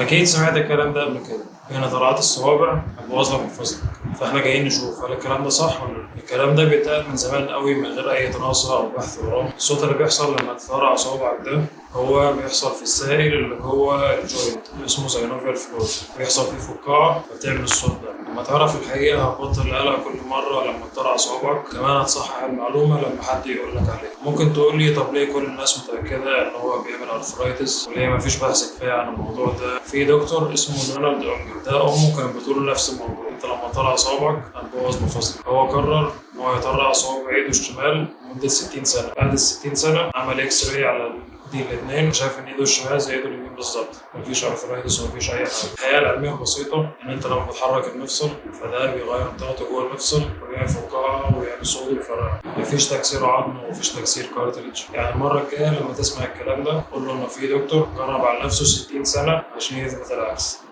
اكيد سمعت الكلام ده قبل كده، ان طرقعات الصوابع هتبوظ لك مفاصلك. فاحنا جايين نشوف هل الكلام ده صح ولا لا. الكلام ده بيتقال من زمان قوي من غير اي دراسة او بحث وراه. الصوت اللي بيحصل لما تطرقع صوابعك ده هو بيحصل في السائل اللي جوه ال joint اسمه synovial fluid، بيحصل فيه فقاعة فبتعمل الصوت ده. لما تعرف الحقيقة هتبطل القلق كل مرة لما تطرقع صوابعك، كمان هتصحح المعلومة لما حد يقول لك عليها. ممكن تقول لي طب ليه كل الناس متأكدة إن هو بيعمل arthritis وليه مفيش بحث كفاية عن الموضوع ده؟ في دكتور اسمه دونالد أونجر، ده أمه كانت بتقول له نفس الموضوع، أنت لما تطرقع صوابعك هتبوظ مفاصلك. هو قرر إن هو يطرقع صوابع إيده الشمال لمدة 60 سنة. بعد ال 60 سنة عمل X-ray على دي الاثنين، شايف ان ايده الشمال زي ايده اليمين بالظبط، مفيش arthritis ومفيش اي حاجه. الحقيقة العلمية بسيطة ان انت لما بتحرك المفصل فده بيغير الضغط جوه المفصل وبيعمل فقاعة ويعمل صوت يفرقع. مفيش تكسير عظم ومفيش تكسير cartilage. يعني المرة الجاية لما تسمع الكلام ده قول له ان في دكتور جرب على نفسه 60 سنة عشان يثبت العكس.